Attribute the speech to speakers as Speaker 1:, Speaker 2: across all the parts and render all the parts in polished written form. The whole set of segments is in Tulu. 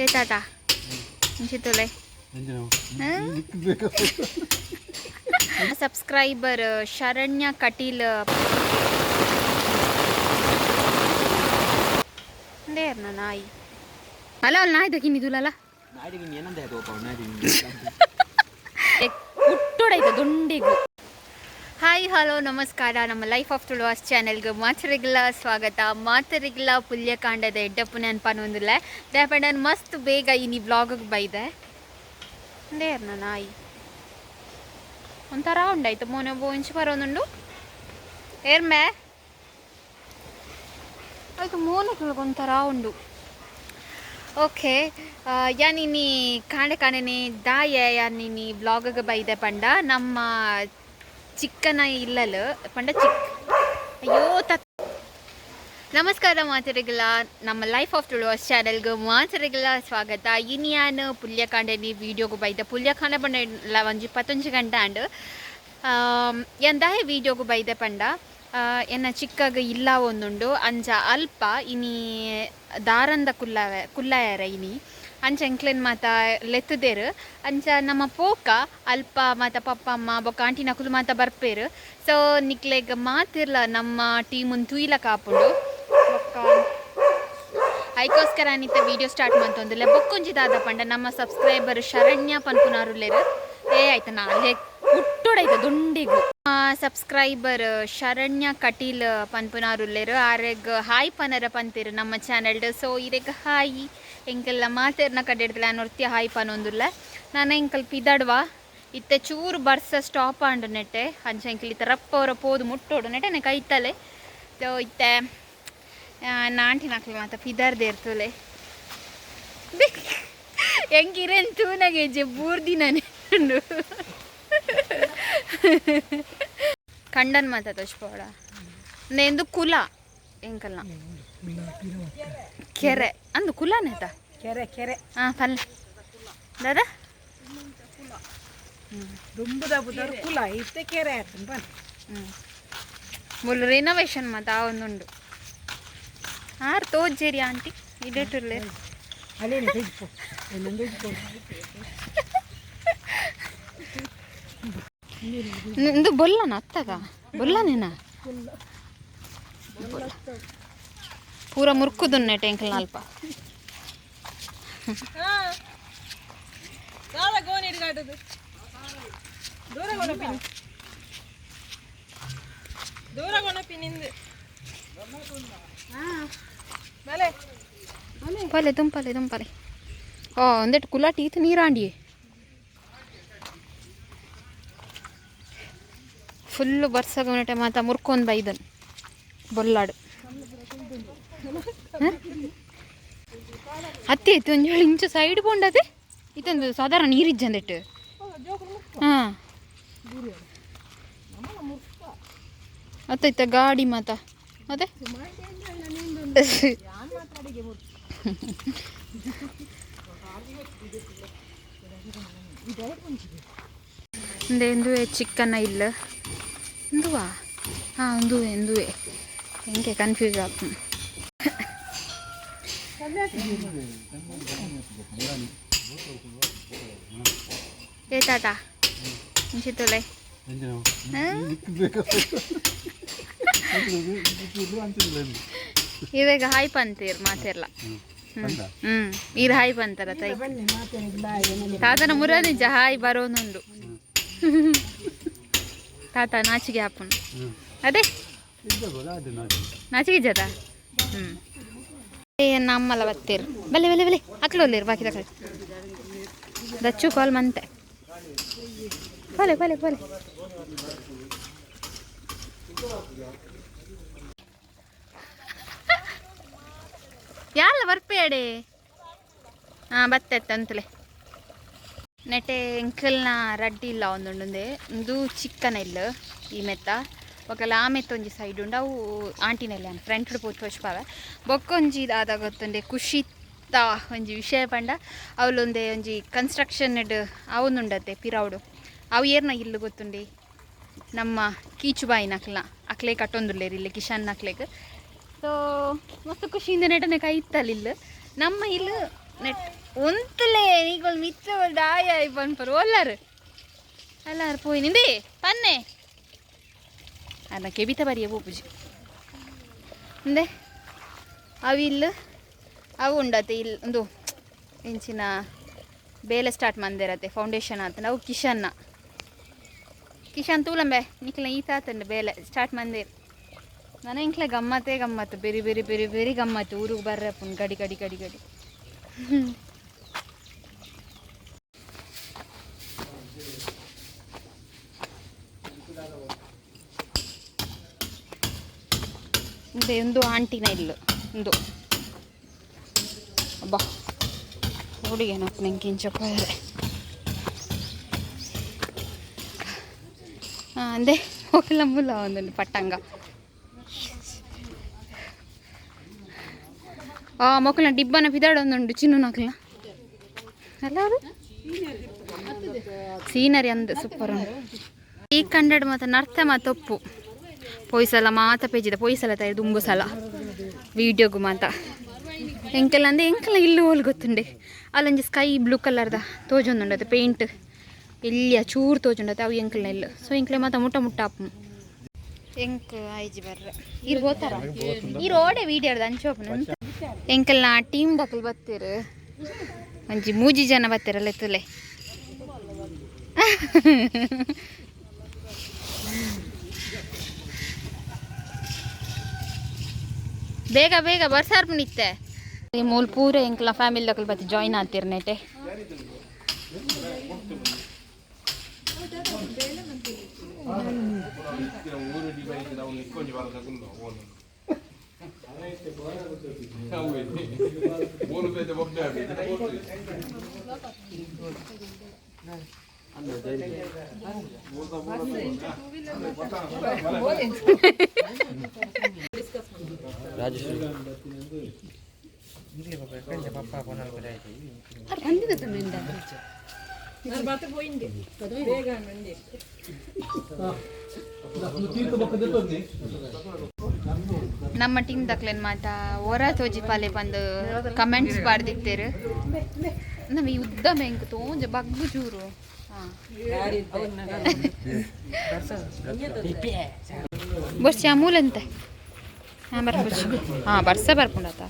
Speaker 1: ಏ ತಾತ ಇಂಚಿತ್ತುಲೆ. ಸಬ್ಸ್ಕ್ರೈಬರ್ ಶರಣ್ಯ ಕಟೀಲ್ ದೇರ್ನ ನಾಯಿ ಅಲ್ಲ ಅಲ್ಲಿ ನಾಯಿ ದಕ್ಕಿನಿ ತುಲಲ್ಲ. ಹುಟ್ಟುಡೈತ ದುಂಡಿಗು. ಹಾಯ್, ಹಲೋ, ನಮಸ್ಕಾರ. ನಮ್ಮ ಲೈಫ್ ಆಫ್ ತುಳುವಾಸ್ ಚಾನೆಲ್ಗೆ ಮಾತರಿಗೆಲ್ಲ ಸ್ವಾಗತ. ಮಾತರಿಗೆಲ್ಲ ಪುಲ್ಯಕಾಂಡದ ಎಡ್ಡಪ್ಪು ನೆನಪನ್ನೊಂದಿಲ್ಲ. ದಯಪಂಡ ಮಸ್ತ್ ಬೇಗ ಇನಿ ವ್ಲಾಗಿಗೆ ಬೈದೆ. ದೇರ್ನ ನಾಯಿ ಒಂಥರ ಉಂಡಾಯ್ತು. ಮೋನೆ ಬೋಂಚ್ ಬರೋನುಂಡು. ಏರ್ಮೆ ಆಯ್ತು, ಮೋನಕ್ಗಳಿಗೆ ಒಂಥರ ಉಂಡು. ಓಕೆ, ಯಾನಿನಿ ಕಾಂಡೆ ಕಾಂಡೆನೆ ದಾಯ ಯಾನಿನಿ ವ್ಲಾಗ್ಗೆ ಬೈದೆ ಪಂಡ, ನಮ್ಮ ಚಿಕ್ಕನ ಇಲ್ಲಲ್ ಪಂಡ ಚಿಕ್ಕ, ಅಯ್ಯೋ ತತ್. ನಮಸ್ಕಾರ ಮಾತರಿಗಳ, ನಮ್ಮ ಲೈಫ್ ಆಫ್ ತುಳುವಾಸ್ ಚಾನೆಲ್ಗೆ ಮಾತರಿಗಳ ಸ್ವಾಗತ. ಇನಿಯಾನ್ ಪುಲ್ಯಕಾಂಡನಿ ವೀಡಿಯೋಗೆ ಬೈದ. ಪುಲ್ಯಕಾಂಡ ಪಂಡ ಒಂಜಿ 11 ಗಂಟೆ ಆಂಡ್. ಎಂದಾಯ ವೀಡಿಯೋಗೆ ಬೈದೆ ಪಂಡ, ಎನ್ನ ಚಿಕ್ಕಗ ಇಲ್ಲ ಒಂದುಂಡು. ಅಂಚ ಅಲ್ಪ ಇನಿ ದಾರಂದ ಕುಲ್ಲ ಕುಲ್ಲಾಯರ ಇನಿ. ಅಂಚ ಎಂಕ್ಲೆನ್ ಮಾತ ಲೆತ್ತುದೇರು. ಅಂಚ ನಮ್ಮ ಪೋಕ ಅಲ್ಪ ಮಾತ ಪಪ್ಪ ಅಮ್ಮ ಬೊಕ್ಕ ಆಂಟಿ ನಕುಲು ಮಾತ ಬರ್ಪೇರು. ಸೊ ನಿಕ್ಲೆಗ್ ಮಾತಿರ್ಲ ನಮ್ಮ ಟೀಮುನ್ ತೂಯ್ಲ ಕಾಪುಂಡು. ಬೊಕ್ಕ ಐಕೋಸ್ಕರ ಅನಿತ ವಿಡಿಯೋ ಸ್ಟಾರ್ಟ್ ಮಂತೊಂದಿಲ್ಲ. ಬೊಕ್ಕೊಂಜಿ ದಾದ ಪಂಡ, ನಮ್ಮ ಸಬ್ಸ್ಕ್ರೈಬರ್ ಶರಣ್ಯ ಪನ್ಪುನಾರುಲ್ಲೇರು. ಏ ಆಯ್ತು, ನಾಳೆ ಹುಟ್ಟುಡೈತ ದುಂಡಿಗು. ಸಬ್ಸ್ಕ್ರೈಬರ್ ಶರಣ್ಯ ಕಟೀಲ್ ಪನ್ಪುನಾರುಲ್ಲೇರು. ಆರೆಗ್ ಹಾಯ್ ಪನರ ಪಂತಿರು ನಮ್ಮ ಚಾನೆಲ್ಡ್. ಸೊ ಇರೆಗ್ ಹಾಯ್. ಎಂಕೆಲ್ಲ ಮಾತೆರ್ನ ಕಡೆ ಹಿಡ್ದಲ್ಲ ನೊರ್ತಿ ಹಾಯ್ ಪನೊಂದುಲ್ಲ. ನಾನು ಎಂಕಲ್ ಪಿದಡ್ವಾ. ಇತ್ತೆ ಚೂರು ಬರ್ಸ ಸ್ಟಾಪ್ ಆಂಡು ನೆಟ್ಟೆ. ಅಂಚ ಎಂಕಲ್ ಇತ್ತೆ ರಪ್ಪವರ ಪೋದು ಮುಟ್ಟೋಡು ನೆಟ್ಟೆ ಕೈತಲೆ. ಸೊ ಇತ್ತೆ ನಾಂಟಿನಕ್ಲು ಮಾತ ಪಿದರ್ದೇರ್ತುಲೆ. ಎಂಕಿರೆನ್ ತೂನಗೆಜ್ಜೆ ಬೂರ್ದಿ ಉಂಡು. ಕಂಡನ್ ಮಾತ ತೋಚ್ಪೋಡ. ಎಂದು ಕುಲ ಎಂಕಲ್ನ ಕೆರೆ ಅಂದು ಕುಲನೇತ.
Speaker 2: ಕೆರೆ, ಕೆರೆ.
Speaker 1: ಹಾಂ, ಪಲ್ಲೆ ದಾದಾ.
Speaker 2: ದುಂಬುದ ಬುದರ್ ಕುಲ ಇತ್ತೆ ಕೆರೆ ಆಯ್ತು ಬನ್.
Speaker 1: ಹ್ಞೂ, ಮುಲ್ಲು ರಿನೋವೇಷನ್ ಮಾತ ಆವೊಂದುಂಡು. ಆರ್ ತೋಜ್ಜೇರಿ ಆಂಟಿ ಇದೇಟುಲ್ಲೆ.
Speaker 2: ಅಲ್ಲೇನೆ ತೆಗೆದುಕೋ, ಎಲ್ಲೊಂದು ತೆಗೆದುಕೋ.
Speaker 1: ಇಂದು ಬೊಲ್ಲನ ಅತ್ತಗ ಬೊಲ್ಲನೇನಾ? ಪೂರ ಮುರ್ಕುದುನ್ನೆ ಟೆಂಕಲ್ ಅಲ್ಪ.
Speaker 2: ದೂರ ಕೊನಪಿನಿ, ದೂರ ಕೊನಪಿನಿಂದು ಬಲೆ.
Speaker 1: ಪಲೆ ದುಂಪಲೆ ದುಂಪಲೆ. ಓ, ಒಂದೆಟ್ಟು ಕುಲಾಟಿ ಇತ್ತು ನೀರಾಂಡಿಯೇ. ಫುಲ್ಲು ಬರ್ಸಗ ಮಾತ ಮುರ್ಕೊಂದು ಬೈದನ್ ಬೊಲ್ಲಾಡು. ಅತ್ತಿ ಆಯ್ತು, ಒಂದು ಹೇಳಿ ಇಂಚು ಸೈಡ್ ಪೋಂಡದೆ. ಇತ್ತೊಂದು ಸಾಧಾರಣ ನೀರಿಜ್ಜಂದೆಟ್ಟು. ಹಾಂ, ಅತ್ತೈತ ಗಾಡಿ ಮಾತ ಅದೇ. ಎಂದುವೆ ಚಿಕ್ಕನ ಇಲ್ಲ ಎಂದುವಾ? ಹಾಂ, ಒಂದುವೆ ಎಂದುವೆ. ಹೆಂಗೆ ಕನ್ಫ್ಯೂಸ್ ಆಗ್ತದೆ. ಏ ತಾತ ಇಂಚಿತ್ತುಲೆ. ಇವಾಗ ಹಾಯ್ ಪಂತೀರ್ ಮಾತಿರ್ಲ. ಹ್ಮ್, ಈರ್ ಹಾಯ್ ಪಂತಾರ ತೈ.
Speaker 2: ಬನ್ನಿ ಮಾತಾಡಿ.
Speaker 1: ತಾತನ ಮುರ ನಿಜ ಹಾಯ್ ಬರೋನುಂಡು. ತಾತ ನಾಚಿಗೆ ಹಾಪುನು. ಅದೇ ನಾಚಿಗೆ ಜದ. ಹ್ಮ್, ಏ ನಮ್ಮಲ್ಲ ಬತ್ತೀರ್. ಬಲೆ ಬಲೆ ಬಲೆ, ಅಕ್ಲೊಲ್ಲೇರು ಬಾಕಿ ತಕಳಿ. ದಚ್ಚು ಕಾಲ್ ಮಂತೆ. ಬಲೆ ಬಲೆ ಬಲೆ. ಯಾಲ ಬರ್ಪೇಡೆ. ಹಾಂ, ಬತ್ತೆತ್ತ ಅಂತಲೇ. ನೆಟೆ ಎಂಕಲ್ನ ರಡ್ಡಿ ಇಲ್ಲ ಒಂದುಂಡುಂದೆ. ಉಂದು ಚಿಕ್ಕನ ಇಲ್ಲ ಈ ಮೆತ್ತ. ಬೊಕಲ ಆ ಮೆತ್ತ ಒಂಜಿ ಸೈಡ್ ಉಂಡು. ಅವು ಆಂಟಿನೆಲ್ಲ ಫ್ರಂಟ್ ಪೋತು ತೋಜ್ಪಾವೆ. ಬೊಕ್ಕೊಂಜಿ ದಾದ ಗೊತ್ತುಂಡೆ, ಖುಷಿತ್ತ ಒಂಜಿ ವಿಷಯ ಪಂಡ, ಅವಲೊಂದೆ ಒಂಜಿ ಕನ್ಸ್ಟ್ರಕ್ಷನ್ ಅವೊಂದುಂಡತ್ತೆ ಪಿರವುಡು. ಅವು ಏರ್ನ ಇಲ್ಲು ಗೊತ್ತುಂಡೆ? ನಮ್ಮ ಕೀಚುಬಾಯಿನಕ್ಲ ಅಕ್ಲೆ ಕಟ್ಟೊಂದುಲ್ಲೇರು ಇಲ್ಲಿ ಕಿಶನ್ ಅಕ್ಲೆಗ್. ಸೊ ಮಸ್ತ್ ಖುಷಿಯಿಂದ ನೆಟನೆ ಕೈತಲ್ ಇಲ್ಲು. ನಮ್ಮ ಇಲ್ಲು ನೆಟ್ ಉಂತಲೇ ನೀಗೊಲ್ ಮಿತ್ತ ದಾಯ ಪನ್ಪರು ಒಲ್ಲಾರು ಅಲ್ಲಾರು ಪೋಯಿ ನಿಂದೆ ಪನ್ನೆ ಅಲ್ಲ ಕೆಬಿತ ಬರಿಯ ಪೂಪುಜಿ ಇಂದೆ ಅವು ಇಲ್ಲ ಅವು ಉಂಡತೆ ಇಲ್ಲಿ ಒಂದು ಇಂಚಿನ ಬೇಲೆ ಸ್ಟಾರ್ಟ್ ಮಂದಿರತ್ತೆ ಫೌಂಡೇಶನ್ ಆತಂಡ ಅವು ಕಿಶನ್ನ ಕಿಶನ್ ತೂಲಂಬೆ ನಿಕ್ಲ ಈತ ಆತಂಡ ಬೇಲೆ ಸ್ಟಾರ್ಟ್ ಮಂದಿರ್ ನನ್ನ ಇಂಕ್ಲೆ ಗಮ್ಮತ್ತೇ ಗಮ್ಮತ್ತು ಬೇರೆ ಬೇರೆ ಬೇರೆ ಬೇರೆ ಗಮ್ಮತ್ತು ಊರಿಗೆ ಬರ್ರೆ ಪುನ್ ಗಡಿ ಗಡಿ ಗಡಿ ಗಡಿ. ಇದೆ ಒಂದು ಆಂಟಿನ ಇಲ್ಲ ಒಂದು ಅಬ್ಬಾ ಹುಡುಗೇನಪ್ಪ ನಂಗೆ ಇಂಚಪ್ಪ. ಅಂದೆ ಹೋಗಲ್ಲ ಮುಲ್ಲ ಒಂದೊಂದು ಪಟ್ಟಂಗ. ಆ ಮೊಕ್ಕಲ್ನ ಡಿಬ್ಬನ ಪಿದಾಡೊಂದುಂಡು ಚಿನ್ನು ನಕಲ್ನ ಅಲ್ಲ ಅವರು ಸೀನರಿ ಅಂದ್ ಸೂಪರ್ ಉಂಡು. ಈ ಕಂಡಡ್ ಮಾತ ನರ್ತ ಮಾತ ಒಪ್ಪು ಪೊಯ್ಸಲ ಮಾತ ಪೇಜಿದ ಪೊಯ್ಸಲ ತೈ ದುಂಬು ಸಲ ವೀಡಿಯೋಗು ಮಾತ ಎಂಕೆಲ್ಲ ಅಂದೆ ಎಂಕೆಲ್ಲ ಇಲ್ಲು ಹೋಲ್ ಗೊತ್ತುಂಡೆ. ಅಲ್ಲೊಂಜಿ ಸ್ಕೈ ಬ್ಲೂ ಕಲರ್ದ ತೋಜೊಂದುಂಡು ಅದು ಪೇಂಟ್ ಎಲ್ಲಿಯ ಚೂರು ತೋಜುಂಡತೆ ಅವು ಎಂಕಲ್ನ ಇಲ್ಲು. ಸೊ ಎಂಕ್ಲೆ ಮಾತ ಮುಟ್ಟ ಮುಟ್ಟ ಆಪು ಎಂಕ್ ಆಯ್ಜಿ ಬರ್ರೆ ಇರ್ ಹೋತಾರ ಈ ರೋಡೆ ವೀಡಿಯೋದ ಅಂಚೋಪನ ಎಂಕಲ್ನ ಟೀಮ್ ದಕಲ್ ಬತ್ತೀರು ಒಂಜಿ ಮೂಜಿ ಜನ ಬತ್ತೀರಲ್ಲ ಎತ್ತುಲೆ. ಬೇಗ ಬೇಗ ಬರ್ಸಾರ್ ನಿತ್ತೆ ಈ ಮೂಲ ಪೂರ ಎಂಕಲ್ನ ಫ್ಯಾಮಿಲಿ ದಕಲ್ ಬತ್ತಿ ಜಾಯಿನ್ ಆಗ್ತೀರ ನೆಟೆ. ನಮ್ಮ ಟೀಮ್ ದಕ್ಲೆನ್ ಮಾತ ಒರ ತೋಜಿಪಾಲೆ ಬಂದು ಕಮೆಂಟ್ಸ್ ಪಾಡ್ದಿತ್ತೇರು. ನಮ್ಮ ಈ ಉದ್ದ ಮೆಂಕ್ ತೋಂಜ ಬಗ್ಗು ಚೂರು. ಬರ್ಸಿ ಮೂಲಂತೆ. ಹಾಂ ಬರ್ಪುಜಿ. ಹಾಂ ಬರ್ಸ ಬರ್ಪುಂಡತ.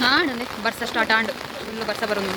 Speaker 1: ಹಾಂ ಬರ್ಸ ಸ್ಟಾರ್ಟ್ ಆಂಡು ಫುಲ್ ಬರ್ಸ ಬರೋದು.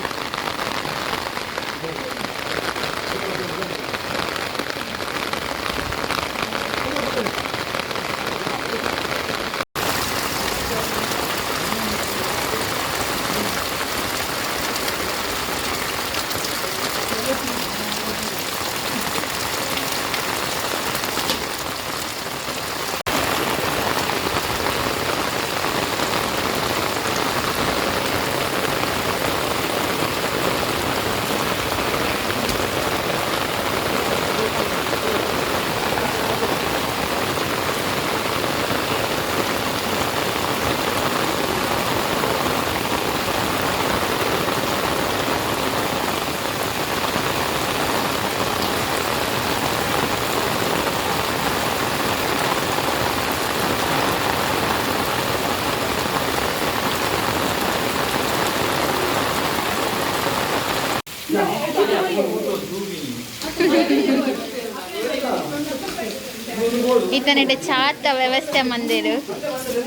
Speaker 1: ಇತನಿಡೆ ಚಾತ ವ್ಯವಸ್ಥೆ ಮಂದಿರು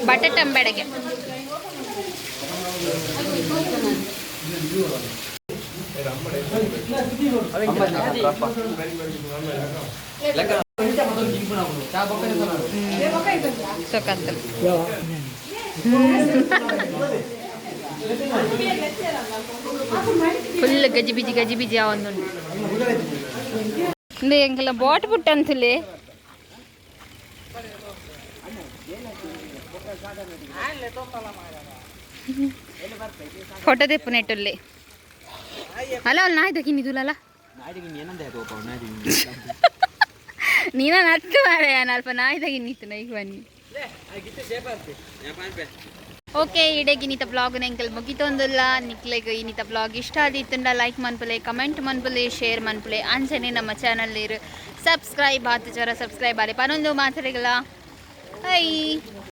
Speaker 1: ಬಟಟಂಬೆಡಗೆ. ಸೊಕತ್ತು ಫುಲ್ ಗಜಿ ಬಿಜಿ ಗಜಿ ಬಿಜಿ ಒಂದುಂಡು. ಎಂಕೆಲ್ಲ ಬಾಟ್ ಬುಟ್ಟಂತಲೇ. ಫೋಟೋ ತೆಪ್ಪು ನೆಟ್ಟಲ್ಲಿ ಅಲ್ಲ ಅಲ್ಲಿ ನಾಯ್ದು ಕಿನ್ನಿದುಲಲ್ಲ ನೀನ ನತ್ತು ಮಾರಾಯ ಅಲ್ಪ ನಾಯ್ದಾಗ ಇನ್ನಿತ್ತು ನೈಕ್ ಬನ್ನಿ. ಓಕೆ, ಇಡೆಗ್ ಇನಿತ ಬ್ಲಾಗ್ ಎಂಕಲ್ ಮುಗಿತೊಂದುಲ್ಲ. ನಿಕ್ಲೆಗ್ ಇನಿತ ಬ್ಲಾಗ್ ಇಷ್ಟ ಆದಿತ್ತುಂಡ ಲೈಕ್ ಮನ್ಪುಲೆ, ಕಮೆಂಟ್ ಮನ್ಪುಲೆ, ಶೇರ್ ಮನ್ಪುಲೆ. ಅಂಚನೆ ನಮ್ಮ ಚಾನಲ್ ಇರು ಸಬ್ಸ್ಕ್ರೈಬ್ ಆತು ಜರ ಸಬ್ಸ್ಕ್ರೈಬ್ ಆಲೆ ಪನೊಂದು ಮಾತೆರೆಗ್ಲ. I.